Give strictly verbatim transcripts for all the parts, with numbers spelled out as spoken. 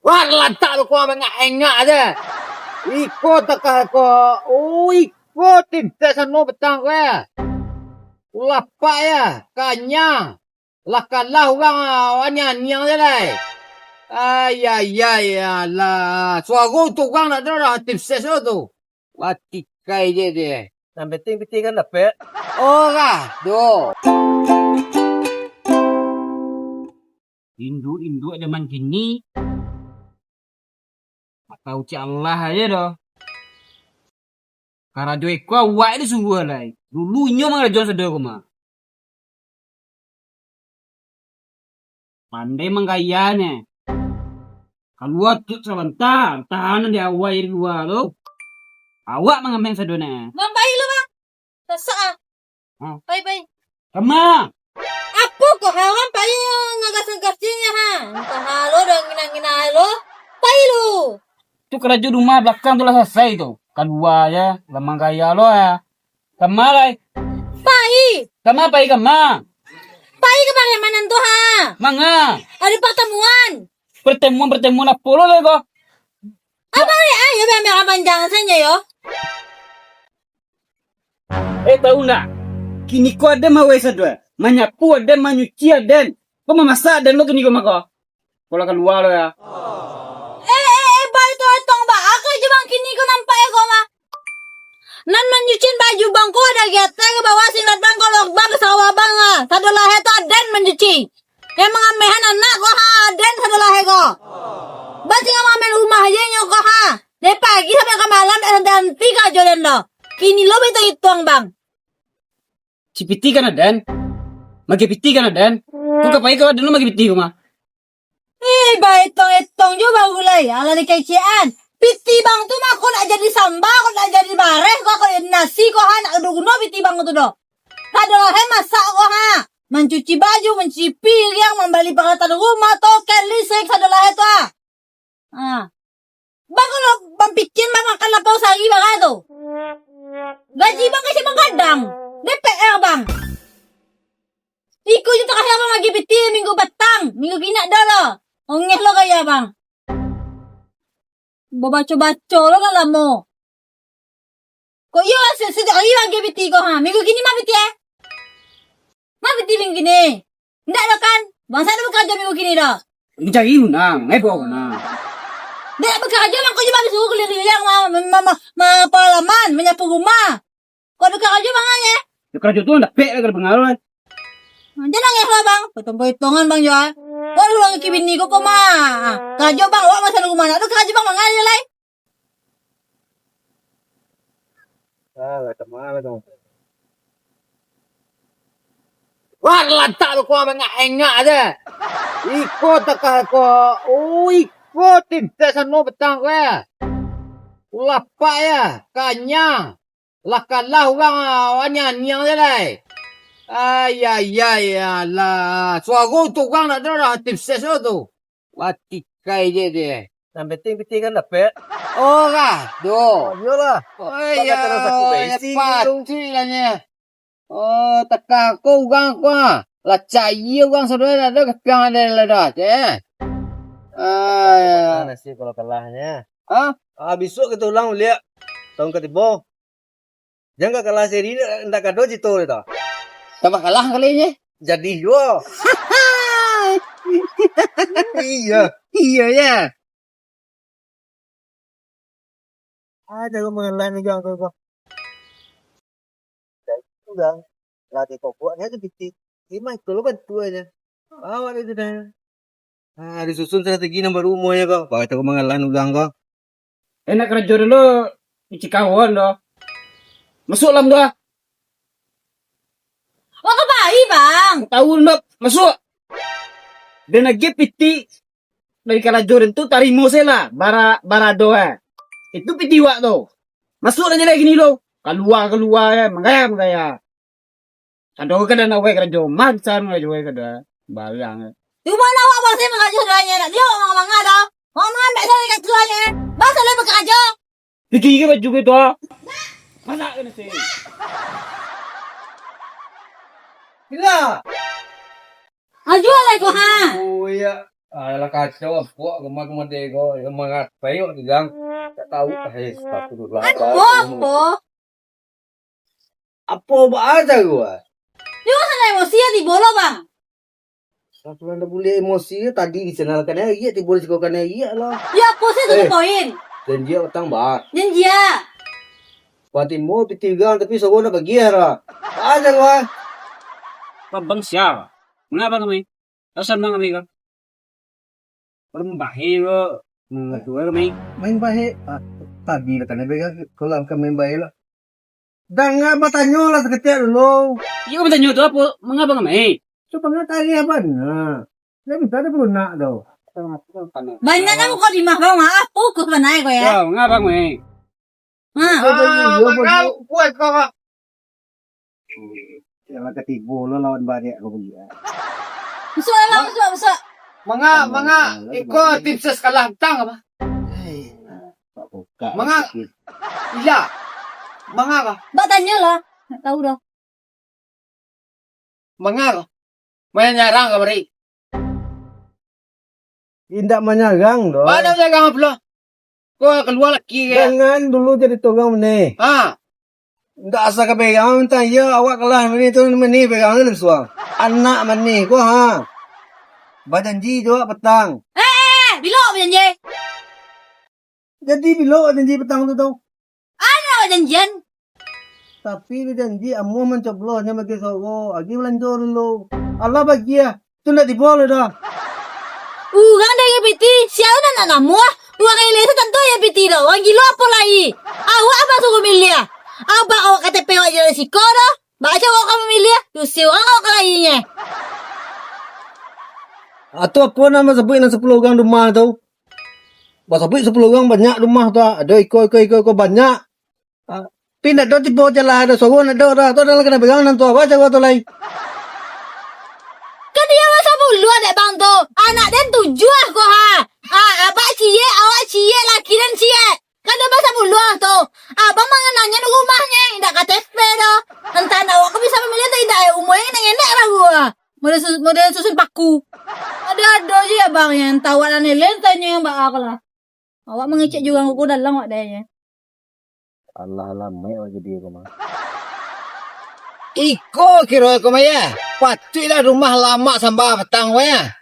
Wah, lantak lu kau bangak engak aja. Iko takah ko. Oh, iko tim ses anu petang ko ya. Lapak ya, kanyang. Lah kalah urang, ah, aniang-aniang je lai. Ai, ai, ai, alah. Suaro tu urang nak ado dah tim ses tu. Watikai je dia. Nan penting pitih kan dapek. Orah, doh. Induak-induak zaman kini, tak tahu cik Allah aja doh. Karajo iko awak disuruah lai. Dulu inyo mangarajo sado ko mah. Pandai manggayanya. Kalua tu sabanta, tahanan di awak di lua tu. Awak mangameh sadonyo. Bang, pai lu, Bang. Sasak ah. Hah? Pai, pai. Kama? Apo ko ha, Bang, pai ngagas-ngagas cinya ha? Antah lo, dah ngina-ngina lo. Pai lu. Tu karajo rumah balakang tu lah salasai tu. Kalua ya, lah manggaya lo ya. Kama lai? Pai. Kama pai kama? Pai ka pariamanan tu ha. Manga? Ado partamuan. Partamuan-partamuan apo lo lai ko? Abang ni ayo biar-biar panjang saja yo. Eh, tahu ndak? Kini ko aden mawai sadua. Manyapu aden, manyuci aden. Ko mamasak aden lo kini ko mako. Ko lah kalua lo ya. Eh, eh, eh, bai tu etong ba. Aka je bang kini ko nampak ya ko mah. Nan manyucian baju bang ko dari atas ka bawah, silat bang, kolor bang, ka sawah bang ah. Sado lahia tu aden manyuci. Nan mangamehan anak ko ha, aden sado lahia ko. Basi mangamehan rumah je nyo ko ha. Dari pagi sampai ka malam dak santi-santi karajo den doh. Kini lo baitong-itong bang. Cipiti kan aden? Magi piti kan aden? Ko ka pai ka aden lo magi piti ko mah. Eh, baetong-etong jo baru lai. Alah dikecekan. Piti bang tu mah ko nak jadi samba, ko nak jadi bareh, ko nak jadi nasi, ko ha, nak ado guno piti bang tu doh. Sado lahia masak ko ha. Mancuci baju, mancuci piriang, mambali paralatan rumah, token, listrik, sado lahia tu ha. Ha. Bang, kalau bang picin, bang makan lapau sahari bara tu. Gaji bang kasi manggadang. D P R bang. Iko je terakhir bang bagi piti minggu patang. Minggu kini dak ado lo. Ongeh lo gaya bang. Babaco-baco lo lah lamo. Kok iyo, se-, setiap hari bagi piti ko ha. Minggu kini ma piti eh? Ma piti minggu kini? Ndak doh kan? Bangsa dak bakarajo minggu kini doh. Mencari unang, eh, buah unang. Ndak bakarajo, mangko je baru suruh keliling-keliling ma-, ma-, ma-, ma-, palaman, manyapu rumah. Kok ado karajo bang aje? Yo karajo tu ndak pek lah kalau pengaruh kan. Jan nangih lah bang, potong-potongan bang jo ah. Kok lu lagi kibini kok koma. Karajo bang, awak masa rumah nak tu karajo bang, mangalir lai. Ah, lah, tak marah tu. Wah, lantak lu kau bangak engak aja. Iko takah ko, oh, iko tim ses anu petang ko ya. Lapak ya, kanyang. Lah kalah urang, ah, aniang-aniang je lai. Ai, ai, ai, alah. Suaro tu urang nak ado dah tim ses tu. Watikai je dia. Nan penting pitih kan dapek. Oh lah, doh. Oh, iyolah. Oh, iya. Patuik lah nyo. Oh, takah ko urang ko ah. Lah cayia urang saudara ado kapiang ado lah dah, ceh. Ah, iya. Nasib kalau kalahnyo. Hah? Ah, besok kita ulang uliak. Tahun katibo. Jan ka kalah seri ni, ndak kado cito tu. Tambah kalah kali ni. Jadi juo. Iya. Iya, ya. Ada lo mengelan ni, Jang, tu, tu. Dari tu, Jang. Lah, dia kok buat ni aja piti. Lima itu lo bantu aja. Bawa dia tu dah. Ah, disusun strategi nan baru umua ko. Bagai tako mangalah urang ko. Enak karajo dulu, icik kawan doh. Masuak dalam tu ah. Wak ka pai, Bang. Tahu ndak? Masuak. Den agiah piti dari karajo den tu tarimo se lah, bara-, barado eh. Itu piti wak tu. Masuak aja lagi ni lo. Kalua, kalua eh, manggaya, manggaya. Sado ka nan awak karajo, mangsan karajo awak kada barang. Di rumah awak bosan karajo sadonyo, nak dia awak manga-manga dah. Awak mangambek sadonyo karajo, eh. Bang, sadonyo bakarajo. Pigi ka baju kito. Masak ka nasi. Bila? Ajo lah iko, ha. Oh, iya. Alah, kacau, puak rumah tu mode ko, yang mangatai kok digang. Tak tahu, eh, astagfirullah. Apo, apo? Apo baa caro, ah? Yo, sanang emosi ya tibo lo, Bang. Lah, kalau ndak buliah emosi, tadi di channel kan ayik, tibo di siko kan ayik lah. Ya, apo sih to poin? Janji awak patang, bah. Janji ya. Patimo pitih urang, tapi sogo ndak bagiah lah. Baa caro, ah? Abang sia? Manga abang kami? Rasan bang kami ko. Urang bahae ko. Hmm, tu kami. Main bahae. Ah, tadi lah kan, kalau kan main bahae lah. Danga batanyo lah sakatiak dulu. Iyo, batanyo tu apo? Manga abang kami? Tu manga tarih bana. Ndak bisa ado balunak tu. Banyak kan muko di mah, Bang, maaf, fokus bana ko ya. Yo, manga abang kami? Ha. Ah, manga kuat kau, Kak. Yalah, katibo lo lawan barek ko baliak. Masuak lah, masuak, masuak. Manga, manga, iko tim ses kalah tang apa? Hei, tak buka. Manga, iya. Manga kah? Bak tanyo lah. Ndak tahu doh. Manga kah? Main nyarang ka bari? Indak manyarang doh. Mana manyarang pulo? Ko kalua laki ko. Jangan dulu jadi tonggang mane. Ha. Ndak asa ka pegang, minta iyo awak kalah mane tu, mane pegang ni suang. Anak mane ko, ha. Bajanji jo awak patang. Eh, eh, eh, bilo bajanji? Jadi bilo bajanji patang tu, tu? Ado bajanjian. Tapi bajanji amuah mancoblos nyo bagi sogo, agi balanjo dulu. Alah bagiah, tu ndak tibo lo doh. Urang dari piti, sia nan nak namuah. Urang ilia tu tantu ado piti doh. Urang gilo apo lai? Awak abang suruah miliah. Abang awak K T P awak jo di siko doh. Baa caro awak ka mamiliah? Dusi urang awak ka lainyo. Atu apo nan basabuik nan sapuluah urang di rumah tu? Basabuik sapuluah urang banyak di rumah tu. Ado iko, iko, iko, iko banyak. Ah, tapi ndak ado tibo jalan, ado suaro ndak ado, ado, ado lah kanai pegang nan tu, apo caro tu lai? Kan iyo masa buluah dek bang tu, anak den tujuah ko ha. Ah, abak ciek, awak ciek, laki den ciek. Kan iyo masa buluah tu. Abang mangananyo di rumahnyo, indak K T P doh. Antah awak ko bisa mamiliah atau indak, umua ngenek-ngenek lah gua. Model su-, model susun paku. Ado-ado je abang yang tawak dan lain-lain tanyo yang baa ko lah. Awak mangecek jurang ko dalam awak dayanya. Alah, alah, mek awak jadi ko mah. Iko kiro ko mah ya. Patuiklah rumah lamak samba patang ko ya.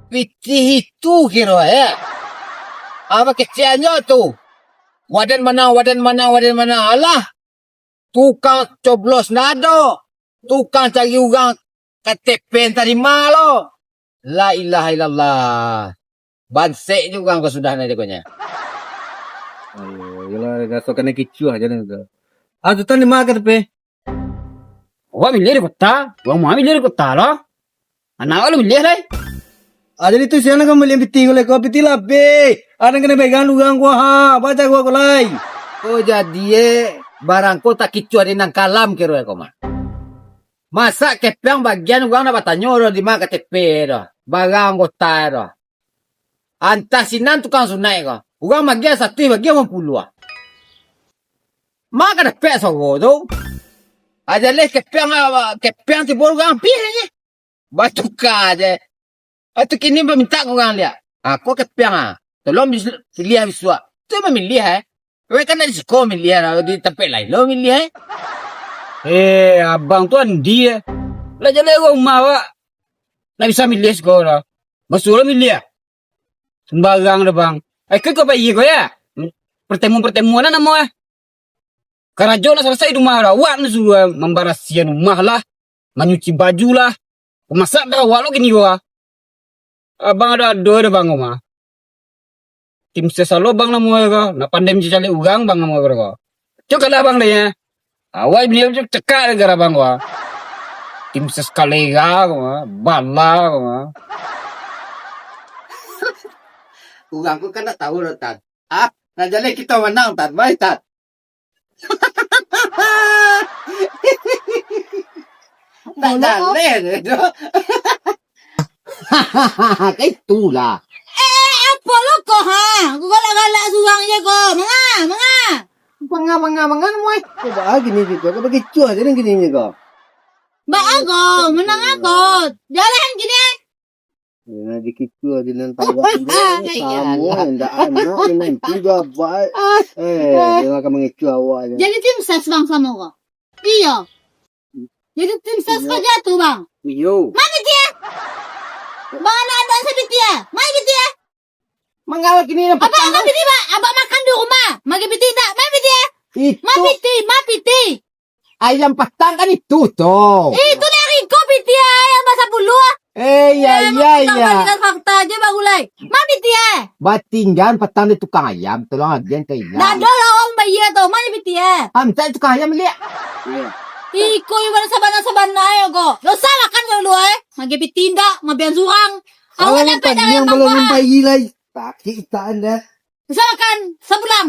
Pitih itu kiro ya. Apa keceknyo tu? Waden mana, waden mana, waden mana? Alah. Tukang coblos ndak ado. Tukang cari urang K T P entah di ma lo. La ilaha illallah. Bansek juo urang ko sudah nyo jagonyo. Ayo, iyolah, raso kanai kicuah je nih tu. Ah, Sutan di ma K T P? Awak miliah di kota, urang ma miliah di kota lo. Anak awak lo miliah lai. Ah, jadi tu sia nan ka mamiliah piti ko lai ko, piti lah abih. Aden kanai pegang urang ko ha, baca ko ko lai. Oh, jadi eh, barang ko takicuah di nan kalam kiro ko mah. Masak kepeang bagian urang nak batanyo doh di ma K T P doh, barang anggota doh. Antah sinan tukang sunaik ko, urang bagian satuih bagian urang puluah. Ma ka dapek sogo tu? Ajaleh kepeang, kepeang tibo urang ampih je. Batuka je. Atu kini bamintak ka urang liak. Ah, ko kepeang ah. Tolong bis-, piliah bisuak. Tu mamiliah eh. Weh kan di siko miliah lah, di tampek lain lo miliah eh. Eh, abang tu andi eh. Lah jaleh rumah awak. Ndak bisa miliah siko lah. Basuo lah miliah. Sembarang dah bang. Eh, ke kau pai ko ya? Pertemuan-pertemuan lah namo eh. Karajo nak salasai di rumah lah. Awak ni suruah mambarasian rumah lah, manyuci baju lah. Masak dah awak lo kini ko ah. Abang ado-ado dah bang ko mah. Tim ses alo bang namo ko. Nak pandai mancaliak urang bang namo ko. Cok kalah bang deh ya. Awak bini cakak negara bang ko ah. Tim ses kalera ko ah. Bala ko ah. Urang ko kan ndak tahu lo, Tan. Ah, nak jaleh kito manang, Tan. Baik, Tan. Tak jaleh je tu. Kan itulah. Eh, apo lo ko ha? Ko galak-galak surang je ko. Manga, manga. Manga, manga, manga, moi. Ko baa gini je ko. Ko bagicuah je nan gini je ko. Baa ko, manang ko. Jalan gini. Nah, di kitu aja nan tawak. Samo, ndak anak, nan itu dah baik. Eh, dia akan mengecuh awak aja. Jadi tim ses bang samo ko? Iyo. Jadi tim ses ko jatuh, bang? Iyo. Mano Piti, eh? Bang, anak ado se Piti, eh? Mano Piti, eh? Mangawak ini yang Abang, abang Piti, bang. Abang makan di rumah. Mano Piti ndak? Mano Piti, eh? Itu. Mano Piti, mano Piti? Ayam patang kan itu tu. Itu dari ko Piti, eh, ayam basapuluah. Eh, iya, iya, iya. Dengan fakta aja bagulai. Mano Piti, eh? Batinggan patang di tukang ayam, tolong agian ka ilang. Ndak ado lah urang bayia tu, mano Piti, eh? Amsak tukang ayam liak. Iya. Iko ibarat sabana-sabana yo ko. Dosa makan kalau dua, eh. Magi Piti ndak, mabian surang. Awak dapat dari yang belum membayar lai. Sakik itaan dah. Dosa makan sabulan.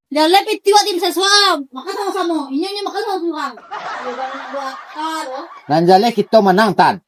Jaleh Piti wak tim ses wak. Makan samo-samo. Inyo, inyo makan samo surang. Iyo, bang, nak buat apa tu? Nan jaleh kito manang, Tan.